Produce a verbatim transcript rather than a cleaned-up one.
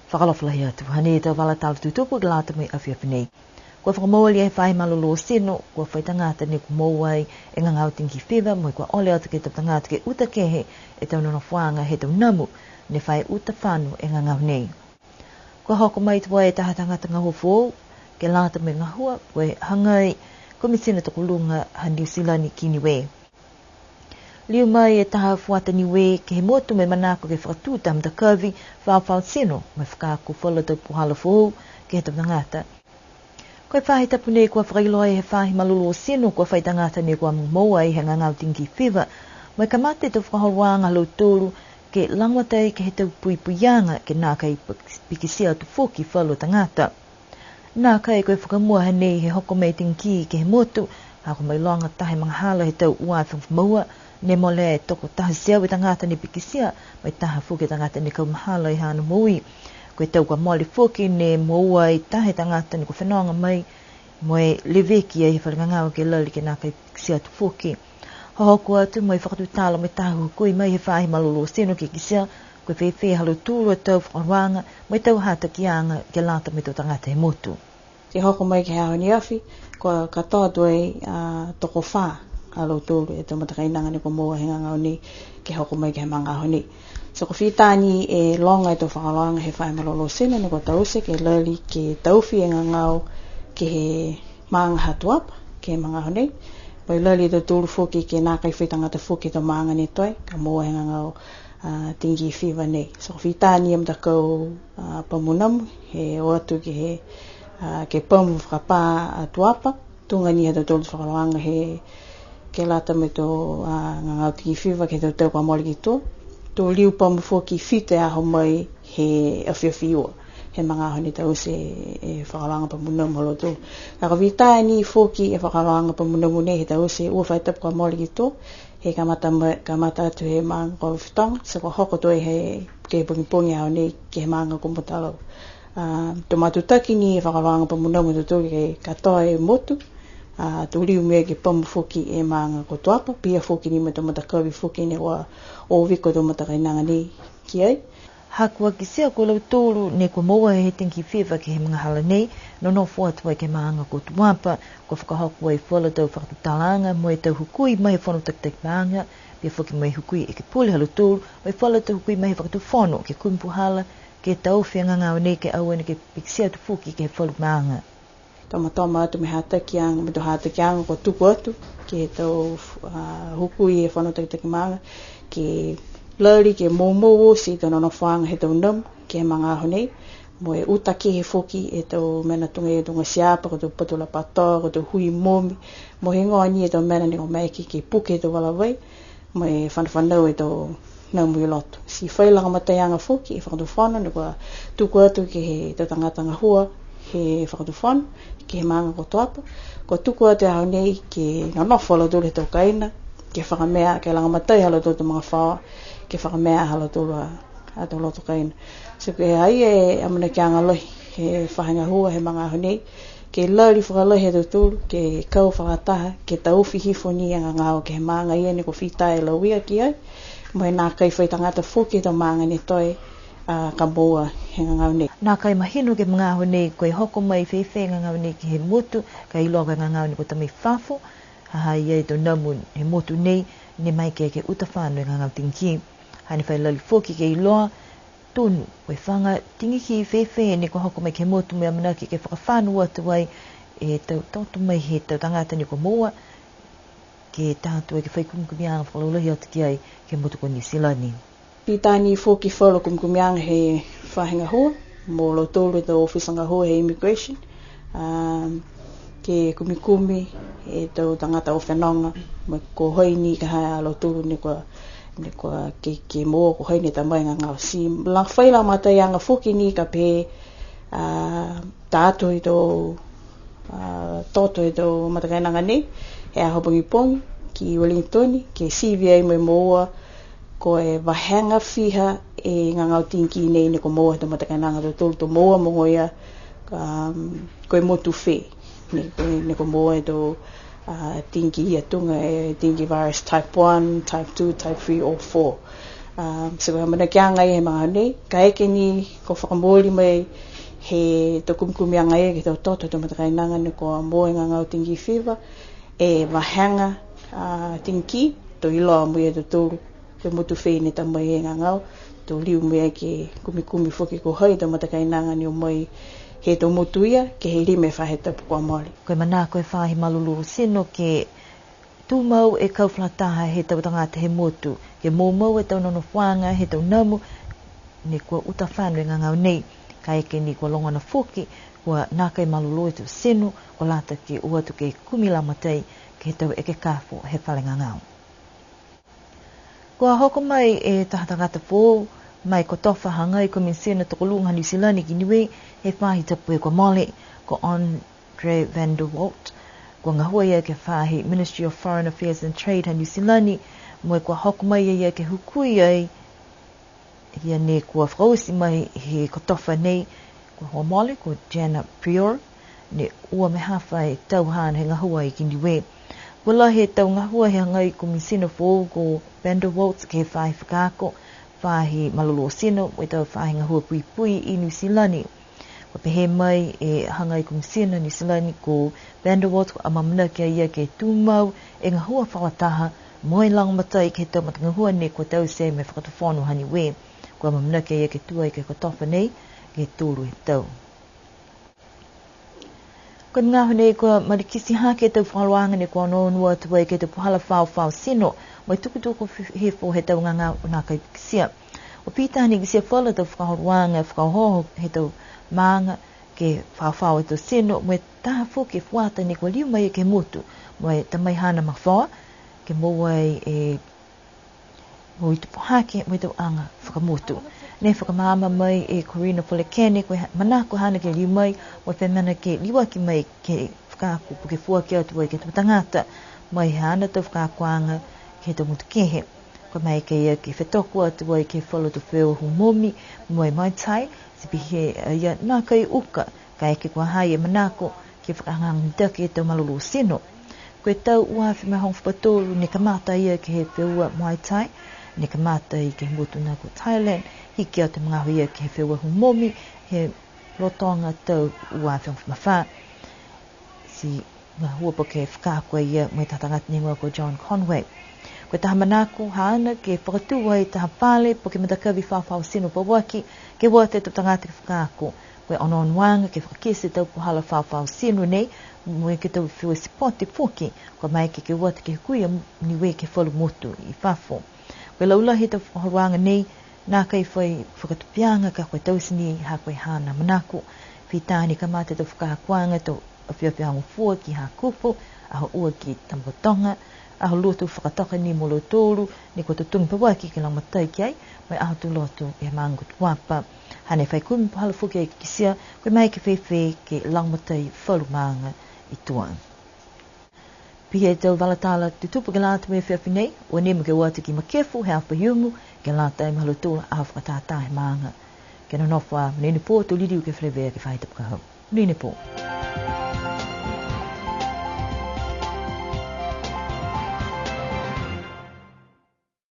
Fakaalofa lahi atu, hanei e tau vala tala tutupu ke lata mo e afiafi nei. Kua fakamooli e faahi malolō tino, kua fai tagata ne kua moua ai e gagao dengue fever, mo e kua ole atu ke he tau tagata ke uta kehe e tau nonofoaga he tau namu, ne fai uta fano e gagao nei. Kua hoko mai tuai e taha tagata gahua foou, ke lata mo e gahua, ko e hagai Komisina Tokoluga ha Niu Silani ki Niue. Liu mai e taha fuata Niue ke he motu mo e manako ke fakatū taha matakavi faofao tino, mo e fakaako falu tau puhala foou ke he tau tagata. Ko e faahi tapu nei kua fakailoa he faahi malolō tino kua fai tagata ne kua moua ai he gagao dengue fever. Mo e kamata e tau fakaholoaga ha lautolu ke lagomatai ke he tau puipuiaga ke nākai pikitia atu foki falu tagata. Nākai ko e fakamua hanei he hoko mai e dengue ke he motu, ha kua mailoga taha e magahala he tau ua afe hogofulu ma ua, ne molea e tokotaha teau e tagata ne pikitia, mo e taha foki e tagata ne kaumahala e haana moui. Ko e tau kua mole foki ne moua e taha e tagata ne kua fenoga mai, mo e leveki ai he fale gagao ke lali ke nākai pikitia atu foki. Hohoko atu mo e fakatutala mo e taha hukui mai he faahi malolō tino ke kitia, ko e fēfē ha lautolu a tau fakaholoaga, mo e tau hatakiaga ke lata mo e tau tagata he motu. Ke hoko mai ke he aho ne afi, kua katoa tuai a tokofā a lautolu e tau matakainaga ne kua moua he gagao nei, ke hoko mai ke he magaaho nei. So kua fita ni e loga e tau fakaholoaga he faahi malolō tino ne kua taute ke lali ke taofi e gagao ke he maaga ha Tuapa, ke he magaaho nei. Mo e lali e tautolu foki ke nākai fai tagata foki he tau maaga ne toe, ka moua he gagao a dengue fever nei. So kua fita ni e matakau a pamu namu, he o atu ke he a ke pamu fakapā a Tuapa, tuga ni ha tautolu fakaholoaga he ke lata mo e tau a gagao dengue fever ke he tau tau kua mole ki tua. To liu pamu foki fitu e aho mai he afiafi Ua, he magaaho ne taute e fakaholoaga pamu namu ha lautolu. Ka kua fita ni foki e fakaholoaga pamu namu nei he taute ua faahi tapu kua mole ki tua, he kamata mai, kamata atu he maaga ko Alofi Toga, ti kua hoko atu he, ke he pogipogi he aho nei ke he maaga ko Mutalau. A, to matutaki ni e fakaholoaga pamu namu ha tautolu ke katoa e motu, a, to liu mai ke pamu foki e maaga ko Tuapa, pihia foki ni mo e tau matakavi foki ne kua o viko e tau matakainaga nei ki ai. Ha kua kitia ko lautolu ne kua moua he dengue fever ke he magahala nei, nonofo atu ai ke he maaga ko Tuapa, kua fakahoko ai falu tau fakatutalaaga mo e tau hukui mai he fono takitaki maaga, pihia foki mo e hukui ekepule ha lautolu, mo e falu tau hukui mai he fakatufono ke kumi puhala, ke taofi e gagao nei ke aua neke pikitia atu foki ke he falu maaga. Tomatoma atu mo e hatakiaga, mo e tau hatakiaga kua tuku atu ke he tau, a, hukui he fono takitaki maaga, ke lali ke moumou oti e tau nonofoaga he tau namu ke he magaaho nei, mo e uta kehe foki e tau mena tuga e tau gasiapa, ko e tau patu lapatoa, ko e tau hui momi, mo e heigoa ni e tau mena ne kua maeke ke puke e tau vala vai, mo e fanafanau e tau namu i loto. Ti fai lagomataiaga foki e fakatufono, ne kua tuku atu ke he tau tagata gahua he fakatufono, ke he maaga ko Tuapa, kua tuku atu e aho nei ke nonofo a lautolu he tau kaina, ke fakamea, ke lagomatai ha lautolu tau magafaoa, ke fakamea ha lautolu a, a tau loto kaina. So ko e ha ia e amanakiaga lahi he faahi gahua he magaaho nei, ke lali fakalahi a tautolu, ke kau fakataha, ke taofi hifo ni e gagao ke he maaga ia ne kua fita e lauia ki ai, mo e nākai fai tagata foki he tau maaga ne toe, a, ka moua he gagao nei. Nākai mahino ke he magaaho nei, ko e hoko mai fēfē e gagao nei ke he motu, ka iloa ko e gagao nei kua ta mai fafo, ha ha i ai e tau namu he motu nei, ne maeke ke uta fano e gagao dengue. Hane fai lali foki ke iloa, tonu, ko e faga dengue fēfē ne kua hoko mai ke he motu mo e amanaki ke fakafano atu ai e tau toto mai he tau tagata ne kua moua, ke tā atu ai ke fai kumikumiaga fakalaulahi atu ki ai ke he motu ko Niu Silani. Fita ni foki falu kumikumiaga he faahi gahua, mo lautolu e tau ofisa gahua he immigration, a, ke kumikumi e tau tagata o fenoga, mo e ko hai ni ka ha a lautolu ne kua, ne kua ke, ke moua, ko hai ne ta mai e gagao. Ti la fai lagomataiaga foki ni ka pehē, a, tā atu e tau, a, toto he tau matakainaga nei, he aho pogipogi, ki Wellington, ke sivi ai mo e moua, ko e vahega fiha e gagao dengue nei ne kua moua he tau matakainaga ha tautolu, to moua mogoia, um, ko e motu fē ne, ne, ne kua moua e tau, a, dengue ia tuga e dengue virus type one, type two, type three or four. A, ti ko e amanakiaga ia he magaaho nei, kaeke ni kua fakamooli mai he tau kumikumiaga ia ke he tau toto he tau matakainaga ne kua moua e gagao dengue fever, e vahega, a, dengue, to iloa mo e tautolu ko e motu fē ne ta mai e gagao, to liu mo e ke kumikumi foki ko hai e tau matakainaga ne o mai he tau motu ia, ke he lima e faahi tapu kua mole. Ko e manako e faahi malolō tino ke tumau e kau fakalataha he tau tagata he motu, ke moumou e tau nonofoaga he tau namu, ne kua uta fano e gagao nei, kaeke ni kua logona foki, kua nākai malolō e tau tino, kua lata ke o atu ke kumi lagomatai, ke he tau ekekafo he fale gagao. Kua hoko mai e taha tagata foou, mai kotofa hagai Komisina Tokoluga ha Niu Silani ki Niue, he faahi tapu kua mole, ko Andre van der Walt. Kua gahua ia ke he faahi Ministry of Foreign Affairs and Trade ha Niu Silani, mo e kua hoko mai ia ke hukui ai ia ne kua fakaoti mai he kotofa nei, kua hoa mole, ko Jenna Prior, ne ua mo e hafa e tau haana he gahua ai ki Niue. Kua lahi e tau gahua he hagai Komisina foou ko van der Walt ke he faahi fakaako, faahi malolō tino, mo e tau faahi gahua puipui i Niu Silani. Kua pehē mai e hagai Komisina Niu Silani ko van der Walt kua amaamanaki a ia ke tumau e gahua fakalataha mo e lagomatai ke he tau matagahua ne kua taute ai mo e Fakatufono ha Niue. Kua amaamanaki a ia ke tū ai ke he kotofa nei ke he tolu e tau. Ko e magaaho nei kua malikiti hake e tau fakaholoaga ne kua onoono atu ai ke he tau puhala faofao tino, mo e tukutuku fi-, hifo he tau gagao nākai kitia. Kua pihia ni kitia falu tau fakaholoaga fakaohooho he tau maaga ke faofao e tau tino, mo e taha foki e fuata ne kua liu mai ke he motu, mo e ta mai haana magafaoa, ke moua ai e moui tupu hake mo e tau aga fakamotu. Ne fakamaama mai e Corina Folekene, ko e ha-, manako haana ke liu mai, mo e fai mena ke liuaki mai ke fakaako, po ke foaki atu ai ke he tau tagata, mai haana tau fakaakoaga ke he tau motu kehe. Kua maeke ia ke fetoko atu ai ke he falu tau feua hū momi, mo e Mai Tai, ti pehē a ia nākai uka, kaeke kua ha ha i ai e manako ke fakahagahaga mitaki e tau malolō tino. Ko e tau ua afe mo e hogofulu ma tolu ne kamata ia ke he feua Muay Thai, ne kamata ia ke he motu na ko Thailand, hiki atu e magaaho ia ke he feua hū momi, he lotoga tau ua afe hogofulu ma fā. Ti gahua po ke fakaako a ia mo e taha tagata ne higoa ko John Conway. Ko e taha manako haana ke fakatū ai taha fale po ke matakavi faofao tino pauaki, ke o atu e tau tagata ke fakaako. Ko e onoonoaga ke fakakite e tau puhala faofao tino nei, mo e ke he tau feua sipote foki, kua maeke ke o atu ke hukui a Niue ke he falu motu i fafo. Ko e laulahi he tau fakaholoaga nei, nākai fai fakatupeaga ka ko e taute ni ha ko e haana manako. Fitā ni kamata e tau fakaakoaga he tau afiafi Aho Gofua ki Hakupu, Aho Ua ki Tamakautoga, Aho Lotu fakatoka ni mo lautolu ne kua totogi pauaki ke lagomatai ki ai, mo e Aho Tuloto he maaga ko Tuapa. Hane fai kumi puhala foki ai ke kitia, ko e maeke fēfē ke lagomatai falu maaga i tua. Pihia e tau vala tala tutupu ke lata mo e afiafi nei, ua nimo ke o atu ki Makefu he aho Faiumu, ke lata mo e ha lautolu a aho fakatātā he maaga. Ke nonofo ā, monuina e pō, to liliu ke feleveia ke he faahi tapu ka hau. Monuina e pō.